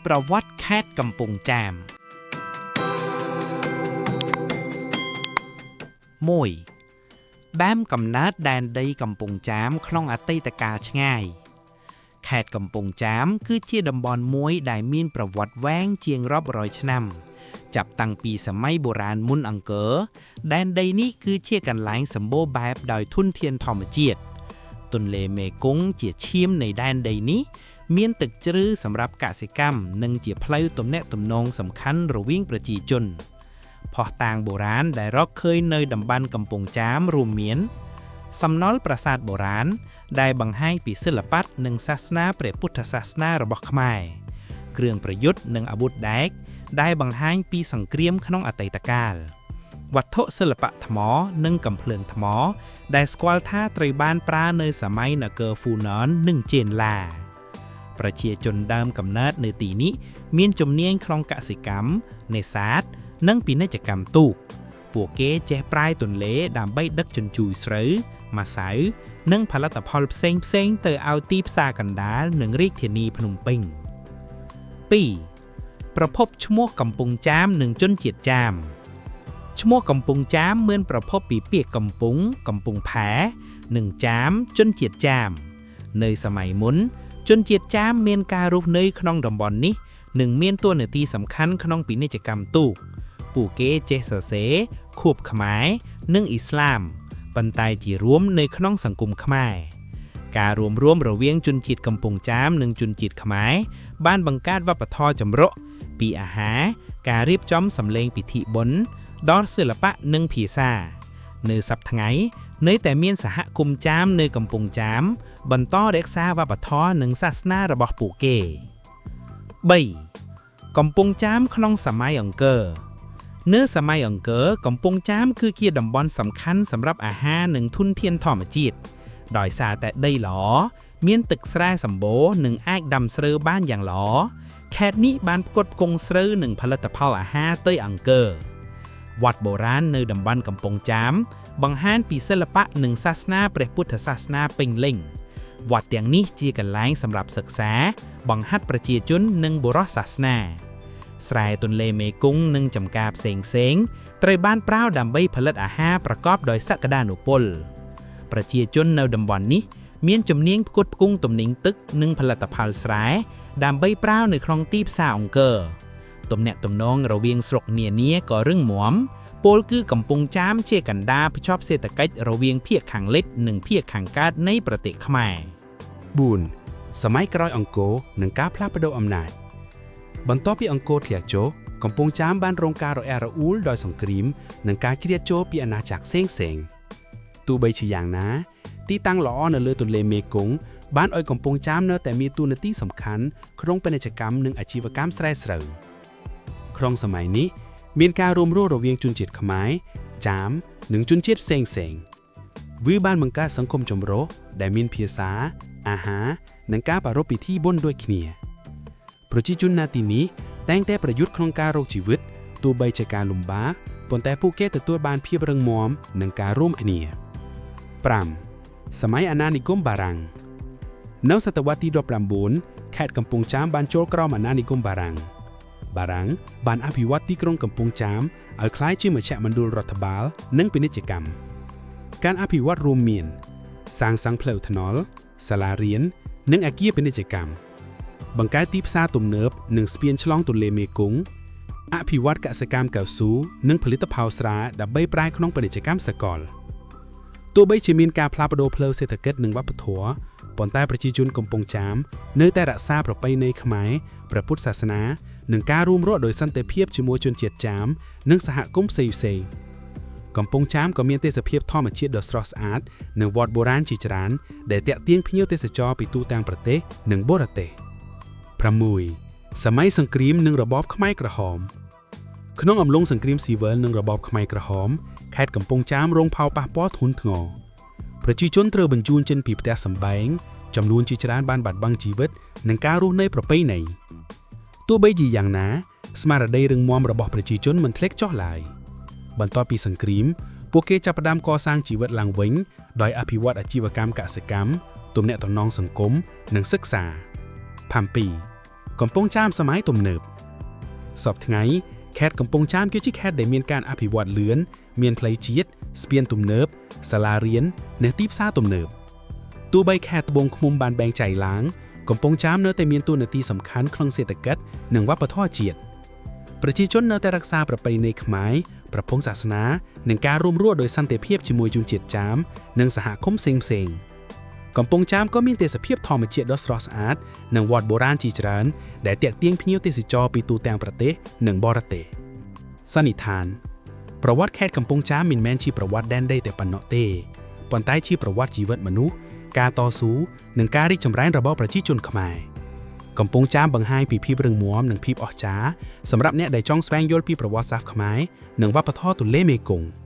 ប្រវត្តិខេត្តកំពង់ចាម1ដើមកំណើតដែនដីកំពង់ចាមក្នុងអតីតកាលឆ្ងាយខេត្តកំពង់ចាមគឺជាតំបន់មួយដែលមានប្រវត្តិវែងជាងរាប់រយឆ្នាំ ចាប់តាំងពីសម័យបុរាណមុនអង្គរដែនដីនេះគឺជាកន្លែងសម្បូរបែបដោយធនធានធម្មជាតិទន្លេមេគង្គជាឈាមនៃដែនដីនេះ មានទឹកជ្រៅសម្រាប់កសិកម្មនិងជាផ្លូវទំនាក់ទំនងសំខាន់រវាងប្រជាជនភស្តុតាងបុរាណដែលរកឃើញនៅតំបន់កំពង់ចាមរួមមាន សំណល់ប្រាសាទបុរាណដែលបង្ហាញពីសិល្បៈនិងសាសនាព្រះពុទ្ធសាសនារបស់ខ្មែរគ្រឿងប្រយុទ្ធនិងអាវុធដែកដែលបង្ហាញពីសង្គ្រាមក្នុងអតីតកាលវត្ថុសិល្បៈថ្មនិងកំភ្លើងថ្ម ដែលស្គាល់ថាត្រូវបានប្រើនៅសម័យនគរហ្វូណននិងចេនឡា ប្រជាជនដើមកំណើតនៅទីនេះមានជំនាញក្នុងកសិកម្ម នេសាទ និងពាណិជ្ជកម្មទូក ពួកគេចេះប្រាយទន្លេដើម្បីដឹកជញ្ជូនស្រូវម្សៅនិងផលិតផលផ្សេងៗទៅឲ្យទីផ្សារកណ្ដាលនិងរាជធានីភ្នំពេញ2ប្រភពឈ្មោះកំពង់ចាមនិងជនជាតិចាមឈ្មោះកំពង់ចាមមានប្រភពពីពាក្យកំពង់កំពង់ផែនិងចាមជនជាតិចាម នៅសម័យមុន ជនជាតិចាមមានការរស់នៅក្នុងតំបន់នេះនិងមានតួនាទីសំខាន់ក្នុងពាណិជ្ជកម្មទូកពួកគេចេះសរសេរខួបខ្មែរនិងអ៊ីស្លាមប៉ុន្តែជារួមនៅក្នុងសង្គមខ្មែរការរួមរួមរវាងជនជាតិកំពង់ចាមនិងជនជាតិខ្មែរបានបង្កើតវប្បធម៌ចម្រុះពីអាហារការរៀបចំសម្លេងពិធីបុណ្យដល់សិល្បៈនិងភាសា នៅសប្តាហ៍ថ្ងៃនៅតែមានសហគមន៍ចាមនៅកំពង់ចាម បន្តរក្សាវប្បធម៌និងសាសនារបស់ពួកគេ3កំពង់ចាមក្នុងសម័យអង្គរនៅសម័យអង្គរកំពង់ចាមគឺជាតំបន់សំខាន់សម្រាប់អាហារនិងធនធានធម្មជាតិដោយសារតែដីល្អមានទឹកស្រែសម្បូរនិងអាចដាំស្រូវបានយ៉ាងល្អខេត្តនេះបានផ្គត់ផ្គង់ស្រូវនិងផលិតផលអាហារទៅអង្គរវត្តបុរាណនៅតំបន់កំពង់ចាម បង្ហាញពីសិល្បៈនិងសាសនាព្រះពុទ្ធសាសនាពេញលេញវត្តទាំងនេះជាកន្លែងសម្រាប់សិក្សា បង្ហាត់ប្រជាជននិងបុរសសាសនា ស្រែទន្លេមេគង្គនិងចំការផ្សេងផ្សេងៗត្រូវបានប្រើដើម្បីផលិតអាហារប្រកបដោយសក្តានុពល ប្រជាជននៅតំបន់នេះមានជំនាញផ្គត់ផ្គង់ទំនិញទឹកនិងផលិតផលស្រែដើម្បីប្រើនៅក្នុងទីផ្សារអង្គរទំនាក់ទំនងរវាងស្រុកនានាក៏រឹងមាំពោលគឺកំពង់ចាមជាកណ្ដាលភ្ជាប់សេដ្ឋកិច្ចរវាងភាគខាងលិចនិងភាគខាងកើតនៃប្រទេសខ្មែរ 4សម័យក្រោយអង្គរនិងការផ្លាស់ប្ដូរអំណាចបន្ទាប់ពីអង្គរធ្លាក់ចុះកំពង់ចាមបានរងការរអែករអួលដោយសង្គ្រាមនិងការជ្រៀតចូលពីអាណាចក្រផ្សេងៗទោះបីជាយ៉ាងណា ទីតាំងល្អនៅលើទន្លេមេគង្គបានឲ្យកំពង់ចាមនៅតែមានតួនាទីសំខាន់ក្នុងពាណិជ្ជកម្មនិងអាជីវកម្មស្រែស្រូវក្នុងសម័យនេះមានការរួមរស់រវាងជនជាតិខ្មែរចាមនិងជនជាតិផ្សេងៗ វាបានបង្កើតសង្គមចម្រុះដែលមានភាសា អាហារនិងការប្រារព្ធពិធីបុណ្យដូចគ្នា ប្រជាជនណាទីនេះតែងតែប្រយុទ្ធក្នុងការរកជីវិតទោះបីជាការលំបាកប៉ុន្តែពួកគេទទួលបានភាពរឹងមាំនិងការរួមគ្នា5សម័យអាណានិគមបារាំងនៅសតវត្សទី19ខេត្តកំពង់ចាមបានចូលក្រោមអាណានិគមបារាំងបារាំងបានអភិវឌ្ឍទីក្រុងកំពង់ចាមឲ្យក្លាយជាមជ្ឈមណ្ឌលរដ្ឋបាលនិងពាណិជ្ជកម្ម ការអភិវឌ្ឍរួមមាន សាងសង់ផ្លូវថ្នល់សាលារៀននិងអគារពាណិជ្ជកម្មបង្កើតទីផ្សារទំនើបនិងស្ពានឆ្លងទន្លេមេគង្គអភិវឌ្ឍកសិកម្មកៅស៊ូនិងផលិតផលស្រាដើម្បីប្រើក្នុងពាណិជ្ជកម្មសកលទោះបីជាមានការផ្លាស់ប្ដូរផ្លូវសេដ្ឋកិច្ចនិងវប្បធម៌ប៉ុន្តែប្រជាជនកំពង់ចាមនៅតែរក្សាប្រពៃណីខ្មែរព្រះពុទ្ធសាសនានិងការរួមរស់ដោយសន្តិភាពជាមួយជនជាតិចាមនិងសហគមន៍ផ្សេងៗ កំពង់ចាមក៏មានទេសភាពធម្មជាតិដ៏ស្រស់ស្អាតនិងវត្តបុរាណជាច្រើនដែលទាក់ទាញភ្ញៀវទេសចរពីទូទាំងប្រទេសនិងបរទេស6សម័យសង្គ្រាមនិងរបបខ្មែរក្រហមក្នុងអំឡុងសង្គ្រាមស៊ីវិលនិងរបបខ្មែរក្រហមខេត្តកំពង់ចាមរងផលប៉ះពាល់ធ្ងន់ធ្ងរប្រជាជនត្រូវបញ្ជូនចេញពីផ្ទះសម្បែងចំនួនជាច្រើនបានបាត់បង់ជីវិតនិងការរស់នៅប្រពៃណីទោះបីជាយ៉ាងណា ស្មារតីរឹងមាំរបស់ប្រជាជនមិនធ្លាក់ចុះឡើយ បន្ទាប់ពីសង្គ្រាមពួកគេចាប់ផ្ដើមកសាងជីវិតឡើងវិញដោយអភិវឌ្ឍអាជីវកម្មកសិកម្មទំនាក់ទំនងសង្គមនិងសិក្សា7 កំពង់ចាមសម័យទំនើបសព្វថ្ងៃខេត្តកំពង់ចាមគឺជាខេត្តដែលមានការអភិវឌ្ឍលឿនមានផ្លូវជាតិស្ពានទំនើបសាលារៀននិងទីផ្សារទំនើបទោះបីខេត្តត្បូងឃ្មុំបានបែងចែកឡើងកំពង់ចាមនៅតែមានតួនាទីសំខាន់ក្នុងសេដ្ឋកិច្ចនិងវប្បធម៌ជាតិប្រជាជននៅតែរក្សាប្រពៃណីខ្មែរប្រពន្ធសាសនានិងការរួមរស់ដោយសន្តិភាពជាមួយជនជាតិចាមនិងសហគមន៍ផ្សេងៗ កំពង់ចាមក៏មានទេសភាពធម្មជាតិដ៏ស្រស់ស្អាតនិងវត្តបុរាណជាច្រើនដែលទាក់ទាញភ្ញៀវទេសចរពីទូទាំងប្រទេសនិងបរទេសសន្និដ្ឋានប្រវត្តិខេត្តកំពង់ចាមមិនមែនជាប្រវត្តិដែនដីតែប៉ុណ្ណោះទេប៉ុន្តែជាប្រវត្តិជីវិតមនុស្សការតស៊ូនិងការរីកចម្រើនរបស់ប្រជាជនខ្មែរកំពង់ចាមបង្ហាញពីភាពរឹងមាំនិងភាពអស្ចារ្យសម្រាប់អ្នកដែលចង់ស្វែងយល់ពីប្រវត្តិសាស្ត្រខ្មែរនិងវប្បធម៌ទន្លេមេគង្គ។